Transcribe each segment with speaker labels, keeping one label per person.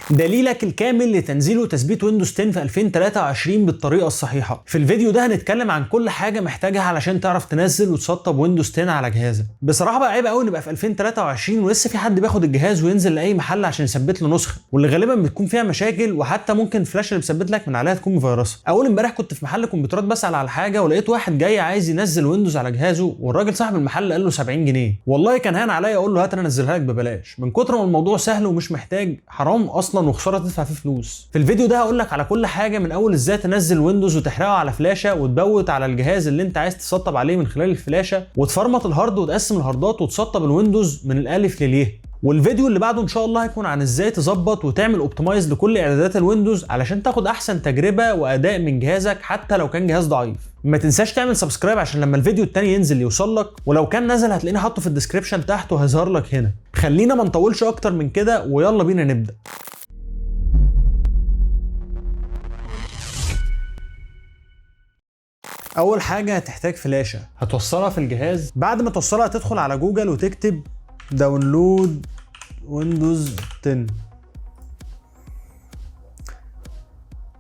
Speaker 1: دليلك الكامل لتنزيل وتثبيت ويندوز 10 في 2023 بالطريقة الصحيحة. في الفيديو ده هنتكلم عن كل حاجة محتاجها علشان تعرف تنزل وتسطب ويندوز 10 على جهازك. بصراحة بقى عيب قوي نبقى في 2023 ولسه في حد بياخد الجهاز وينزل لاي محل عشان يثبت له نسخه، واللي غالبا بتكون فيها مشاكل، وحتى ممكن الفلاش اللي مثبت لك من عليها تكون مفيرسه. اول امبارح كنت في محل كمبيوترات بسال على حاجة، ولقيت واحد جاي عايز ينزل ويندوز على جهازه، والراجل صاحب المحل قال له 70 جنيه. والله كان هان عليا اقول له هات انا انزلها لك ببلاش، من كتر ما الموضوع سهل ومش محتاج، حرام اصلا وخسارة تدفع فيه فلوس. في الفيديو ده هقول لك على كل حاجة، من اول ازاي تنزل ويندوز وتحرقه على فلاشه وتبوت على الجهاز اللي انت عايز تسطب عليه من خلال الفلاشه، وتفرمط ال hard وتقسم الهاردات وتسطب الويندوز من الالف لليه. والفيديو اللي بعده ان شاء الله هيكون عن ازاي تظبط وتعمل optimize لكل اعدادات الويندوز علشان تاخد احسن تجربه واداء من جهازك حتى لو كان جهاز ضعيف. ما تنساش تعمل subscribe عشان لما الفيديو التاني ينزل يوصل لك، ولو كان نزل هتلاقيني حاطه في ال description تحت وهيظهر لك هنا. خلينا ما نطولش اكتر من كده ويلا بينا نبدا. اول حاجة هتحتاج فلاشه هتوصلها في الجهاز. بعد ما توصلها تدخل على جوجل وتكتب download ويندوز 10،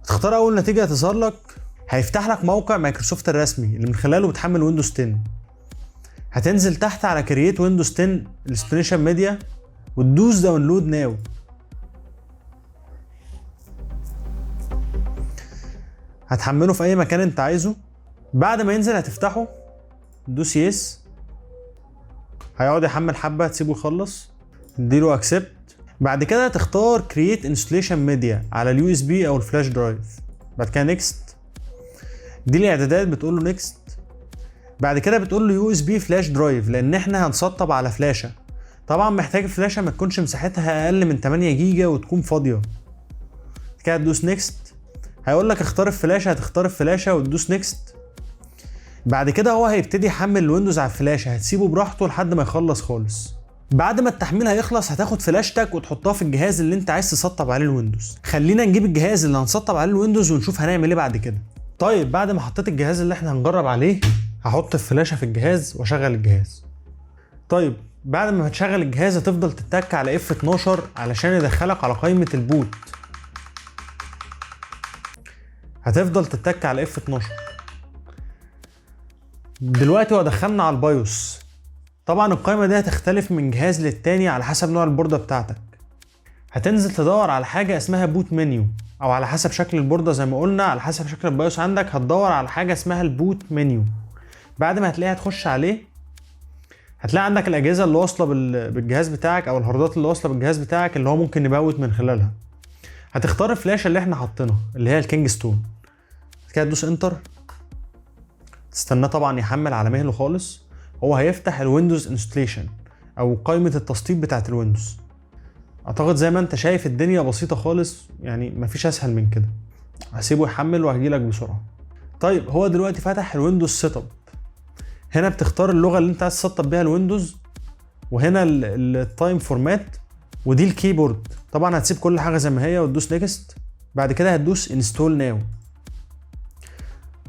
Speaker 1: تختار اول نتيجة هتظهر لك. هيفتح لك موقع مايكروسوفت الرسمي اللي من خلاله بتحمل ويندوز 10. هتنزل تحت على create ويندوز 10 installation media وتدوس download now. هتحمله في اي مكان انت عايزه. بعد ما ينزل هتفتحه، تدوس yes، هيقعد يحمل حبه، تسيبه يخلص، تديله accept. بعد كده تختار create installation media على ال USB او ال flash drive. بعد كده next، دي الاعدادات بتقول له next. بعد كده بتقول له USB flash drive لان احنا هنسطب على فلاشه. طبعا محتاج الفلاشه ما تكونش مساحتها اقل من 8 جيجا وتكون فاضية. كده تدوس next، هيقول لك اختار الفلاشه، هتختار الفلاشه وتدوس next. بعد كده هو هيبتدي يحمل الويندوز على الفلاشه، هتسيبه براحته لحد ما يخلص خالص. بعد ما التحميل هيخلص هتاخد فلاشتك وتحطها في الجهاز اللي انت عايز تسطب عليه الويندوز. خلينا نجيب الجهاز اللي هنسطب عليه الويندوز ونشوف هنعمل ايه بعد كده. طيب بعد ما حطيت الجهاز اللي احنا هنجرب عليه، هحط الفلاشه في الجهاز واشغل الجهاز. طيب بعد ما هتشغل الجهاز هتفضل تتك على F12 علشان يدخلك على قائمة ال boot. هتفضل تتك على F12. دلوقتي هو دخلنا على ال BIOS. طبعا القائمة دي هتختلف من جهاز للتاني على حسب نوع البوردة بتاعتك. هتنزل تدور على حاجة اسمها boot menu، او على حسب شكل البوردة زي ما قلنا، على حسب شكل ال BIOS عندك هتدور على حاجة اسمها ال boot menu. بعد ما هتلاقيها تخش عليه، هتلاقي عندك الأجهزة اللي واصلة بالجهاز بتاعك او الهاردات اللي واصلة بالجهاز بتاعك اللي هو ممكن نبوت من خلالها. هتختار الفلاشة اللي احنا حاطينها اللي هي الكينج ستون. كده تدوس enter، تستناه طبعا يحمل على مهله خالص. هو هيفتح الويندوز installation او قائمة التسطيب بتاعت الويندوز. اعتقد زي ما انت شايف الدنيا بسيطة خالص، يعني مفيش اسهل من كده. هسيبه يحمل وهجيلك بسرعة. طيب هو دلوقتي فتح الويندوز setup. هنا بتختار اللغة اللي انت عايز تسطب بيها الويندوز، وهنا ال time format، ودي ال keyboard. طبعا هتسيب كل حاجة زي ما هي وتدوس next. بعد كده هتدوس install now،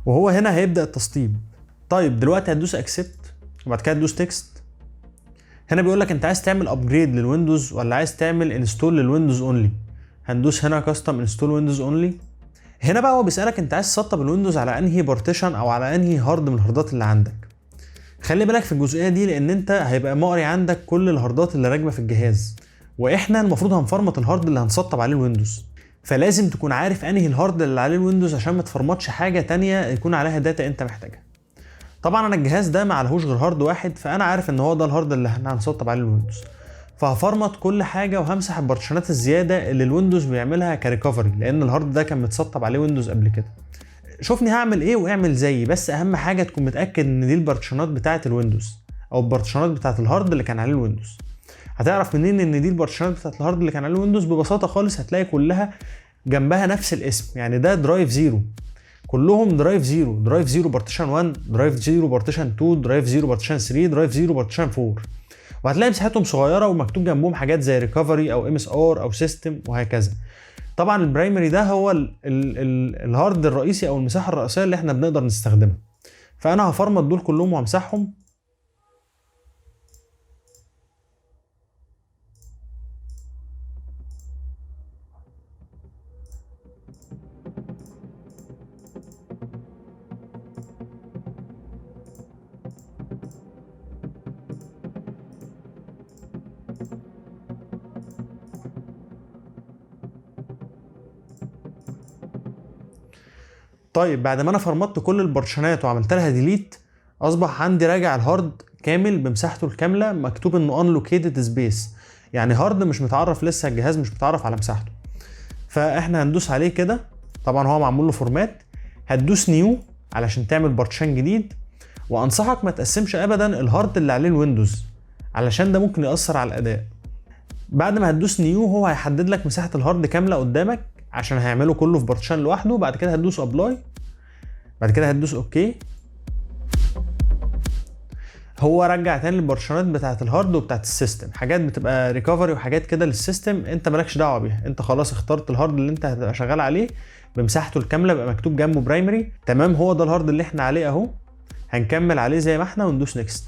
Speaker 1: وهو هنا هيبدأ التسطيب. طيب دلوقتي هتدوس accept وبعد كده تدوس next. هنا بيقول لك انت عايز تعمل upgrade للويندوز ولا عايز تعمل install للويندوز only. هندوس هنا custom install ويندوز only. هنا بقى هو بيسألك انت عايز تسطب الويندوز على انهي partition او على انهي hard من الهاردات اللي عندك. خلي بالك في الجزئية دي لان انت هيبقى مقري عندك كل الهاردات اللي راكبة في الجهاز، واحنا المفروض هنفرمط ال hard اللي هنسطب عليه الويندوز، فلازم تكون عارف انهي ال hard اللي عليه الويندوز عشان ما تفرمطش حاجة تانية يكون عليها data انت محتاجها. طبعا انا الجهاز ده ما عليهوش غير hard واحد، فانا عارف ان هو ده ال hard اللي احنا هنسطب عليه الويندوز، فهفرمط كل حاجة وهمسح البارتيشنات الزيادة اللي الويندوز بيعملها ك recovery، لان ال hard ده كان متسطب عليه ويندوز قبل كده. شوفني هعمل ايه واعمل زيي، بس اهم حاجة تكون متاكد ان دي البارتيشنات بتاعه الويندوز او البارتيشنات بتاعه ال hard اللي كان عليه الويندوز. هتعرف منين ان دي البارتيشنات بتاعه ال hard اللي كان عليه الويندوز؟ ببساطة خالص هتلاقي كلها جنبها نفس الاسم، يعني ده drive zero، كلهم drive zero، drive zero partition 1، drive zero partition 2، drive zero partition 3، drive zero partition 4، وهتلاقي مساحتهم صغيرة ومكتوب جنبهم حاجات زي recovery او MSR او system وهكذا. طبعا ال primary ده هو ال hard الرئيسي او المساحة الرئيسية اللي احنا بنقدر نستخدمها. فانا هفرمط دول كلهم وامسحهم. طيب بعد ما انا فرمتت كل ال partition ات وعملت لها delete، اصبح عندي راجع ال hard كامل بمساحته الكامله، مكتوب انه unallocated space، يعني hard مش متعرف لسه، الجهاز مش متعرف على مساحته. فاحنا هندوس عليه كده، طبعا هو معمول له format، هتدوس new علشان تعمل partition جديد. وانصحك ما تقسمش ابدا ال hard اللي عليه ال Windows علشان ده ممكن ياثر على الاداء. بعد ما هتدوس new هو هيحدد لك مساحة ال hard كاملة قدامك عشان هيعمله كله في partition لوحده. بعد كده هتدوس apply، بعد كده هتدوس okay. هو رجع تاني ال partition ات بتاعت ال hard وبتاعت ال system، حاجات بتبقى recovery وحاجات كده لل system انت مالكش دعوه بيها، انت خلاص اخترت ال hard اللي انت هتبقى شغال عليه بمساحته الكاملة، بقى مكتوب جنبه primary. تمام، هو ده ال hard اللي احنا عليه اهو، هنكمل عليه زي ما احنا وندوس next.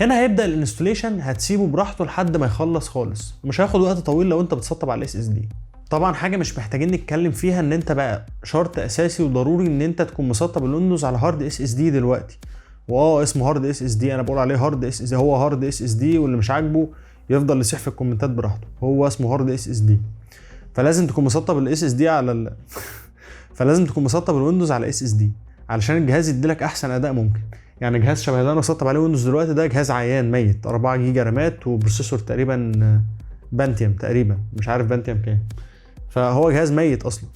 Speaker 1: هنا هيبدا ال installation، هتسيبه براحته لحد ما يخلص خالص، مش هياخد وقت طويل لو انت بتسطب على ال SSD. طبعا حاجة مش محتاجين نتكلم فيها ان انت بقى شرط اساسي وضروري ان انت تكون مسطب ال Windows على hard SSD دلوقتي. واه اسمه hard SSD، انا بقول عليه hard SSD، هو hard SSD، واللي مش عاجبه يفضل يصيح في ال comment ات براحته، هو اسمه hard SSD. فلازم تكون مسطب ال Windows على SSD علشان الجهاز يديلك احسن اداء ممكن. يعني جهاز شبه ده انا مسطب عليه Windows دلوقتي، ده جهاز عيان ميت، 4 جيجا رامات و processor تقريبا Pentium تقريبا، مش عارف Pentium كام، فهو جهاز ميت اصلا،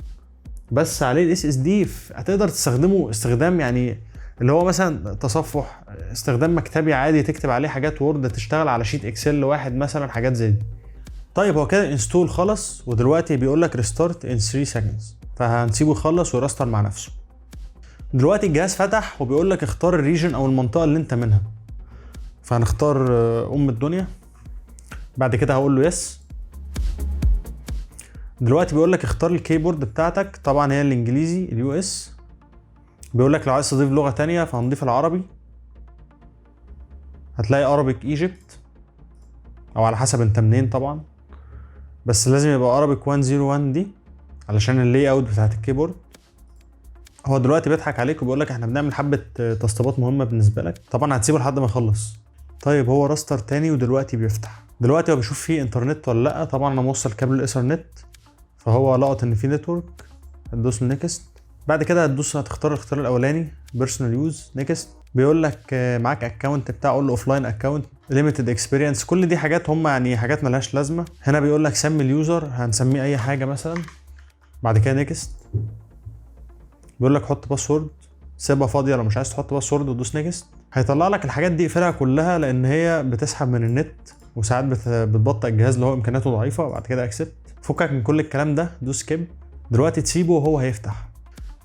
Speaker 1: بس عليه ال SSD هتقدر تستخدمه استخدام يعني اللي هو مثلا تصفح، استخدام مكتبي عادي، تكتب عليه حاجات Word، تشتغل على sheet Excel واحد مثلا، حاجات زي دي. طيب هو كده install خلص، ودلوقتي بيقول لك restart in 3 seconds، فهنسيبه يخلص وي restart مع نفسه. دلوقتي الجهاز فتح وبيقول لك اختار ال region او المنطقة اللي انت منها، فهنختار ام الدنيا. بعد كده هقول له yes. دلوقتي بيقول لك اختار ال keyboard بتاعتك، طبعا هي الانجليزي ال US. بيقول لك لو عايز تضيف لغة تانية فهنضيف العربي، هتلاقي Arabic Egypt او على حسب انت منين طبعا، بس لازم يبقى Arabic 101 دي علشان ال layout بتاعت ال keyboard. هو دلوقتي بيضحك عليك وبيقول لك احنا بنعمل حبه تسطيبات مهمة بالنسبة لك، طبعا هتسيبه لحد ما يخلص. طيب هو restart تاني ودلوقتي بيفتح، دلوقتي هو بيشوف فيه انترنت ولا لا. طبعا انا موصل كابل الايثرنت فهو لقط ان في network، هتدوس next. بعد كده هتدوس هتختار الاختيار الاولاني personal use، next. بيقول لك معاك account بتاع، قول له offline account، limited experience، كل دي حاجات هم يعني حاجات ملهاش لازمه. هنا بيقول لك سمي ال user، هنسميه اي حاجة مثلا. بعد كده next. بيقول لك حط password، سيبها فاضية لو مش عايز تحط password، وتدوس next. هيطلع لك الحاجات دي، اقفلها كلها لان هي بتسحب من النت وساعات بتبطئ الجهاز اللي هو امكانياته ضعيفة. وبعد كده accept، فكك من كل الكلام ده، دوس skip. دلوقتي تسيبه وهو هيفتح.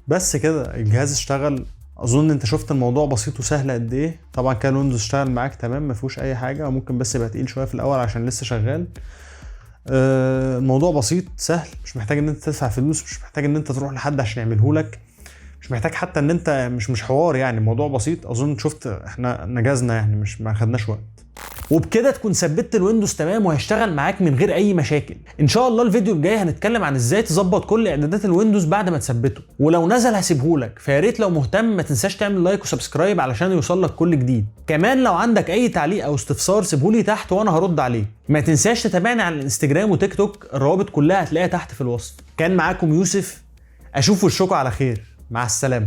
Speaker 1: بس كده الجهاز اشتغل. اظن انت شفت الموضوع بسيط وسهل قد ايه. طبعا كان Windows اشتغل معاك تمام، ما فيهوش اي حاجة، وممكن بس يبقى تقيل شوية في الاول عشان لسه شغال. الموضوع بسيط سهل، مش محتاج ان انت تدفع فلوس، مش محتاج ان انت تروح لحد عشان يعمله لك، مش محتاج حتى ان انت مش حوار، يعني الموضوع بسيط. اظن شفت احنا نجزنا يعني، مش ما خدناش وقت.
Speaker 2: وبكده تكون ثبتت ال Windows تمام وهيشتغل معاك من غير اي مشاكل. ان شاء الله الفيديو الجاي هنتكلم عن ازاي تظبط كل اعدادات ال Windows بعد ما تثبته، ولو نزل هسيبهولك. فيا ريت لو مهتم ما تنساش تعمل like و subscribe علشان يوصلك كل جديد. كمان لو عندك اي تعليق او استفسار سيبهولي تحت وانا هرد عليه. ما تنساش تتابعني على الانستجرام وتيك توك، الروابط كلها هتلاقيها تحت في الوصف. كان معاكم يوسف، اشوف وشكم على خير، مع السلامة.